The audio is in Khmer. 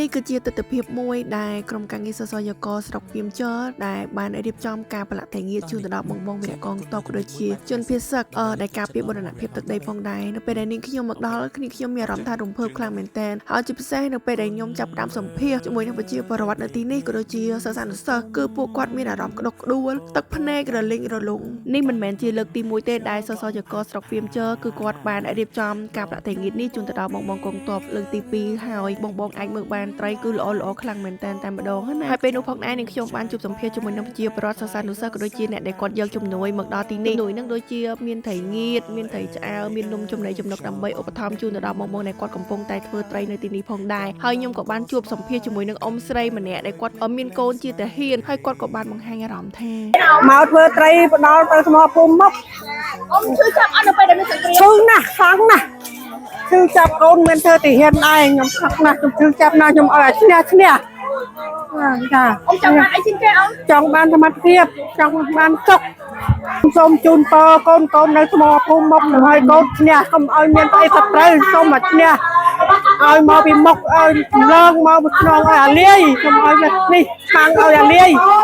នេះគឺជាទស្សនភាពមួយដែលក្រុមការងារសសយកស្រុកពាមជរដែលបានរៀបចំការប្រឡាក់តែងារជូនទៅដល់បងបងវីរៈកងទ័ពក៏ដូចជាជនភៀសសឹកដែលការពារបូរណភាពទឹកដីផងដែរនៅពេលដែលនាងខ្ញុំមកដល់គ្នាខ្ញុំមានអារម្មណ៍ថារំភើបខ្លាំងមែនទែនហើយជាពិសេសនៅពេលដែលខ្ញុំចាប់ផ្ដើមសម្ភាសជាមួយនឹងប្រជាពលរដ្ឋនៅទីនេះក៏ដូចជាសិស្សានុសិស្សគឺពួកគាត់មានអារម្មណ៍ក្តុកក្តួលទឹកភ្នែករលីងរលុងនេះមិនមែនជាលើកទី1ទេដែលសសយកស្រុកពាមជរគឺគាត់បានរៀបចំការប្រឡាក់តែងារនេះជូនទៅដល់បងបងកងទ័ពលើកទី2ហើយបងបងអាចមើលបានត្រីគឺល្អល្អខ្លាំងមែនទែនតែម្ដងណាហើយពេលនោះផងដែរនាងខ្ញុំបានជួបសម្ភាសជាមួយនឹងប្រជាពលរដ្ឋសិស្សានុសិស្សក៏ដូចជាអ្នកដែលគាត់យកជំនួយមកដល់ទីនេះជំនួយនឹងដូចជាមានត្រីងៀតមានត្រីឆ្អើរមាននំចំណីចំណុកដើម្បីឧបត្ថម្ភជូនទៅដល់បងបងដែលគាត់កំពុងតែធ្វើត្រីនៅទីនេះផងដែរហើយខ្ញុំក៏បានជួបសម្ភាសជាមួយនឹងអ៊ំស្រីម្នាក់ដែលគាត់មានកូនជាទាហានហើយគាត់ក៏បានបង្ហាញអារម្មណ៍ថា មកធ្វើត្រីផ្ដល់ទៅសមភូមិមក អ៊ំឈឺចាប់អត់នៅពេលដែលមានសង្គ្រាម ឈឺណាស់ខ្លាំងណាស់ឈឺចាប់កូនមិនធ្វើទាហានដែរខ្ញុំខឹកណាស់ខ្ញុំឈឺចាប់ណាស់ខ្ញុំឲ្យអាឈ្នះឈ្នះចា អ៊ំចង់បានអីជាងគេអ៊ំ ចង់បានសមត្ថភាពចង់បានសុខសូមជូនពរកូនកូននៅសមភូមិមកឲ្យកូនឈ្នះកុំឲ្យមានអីសត្រូវសូមឲ្យឈ្នះឲ្យមកពីមុខឲ្យឡើងមកពីខ្នងឲ្យអាលាយកុំឲ្យនេះខាងឲ្យអាលាយ។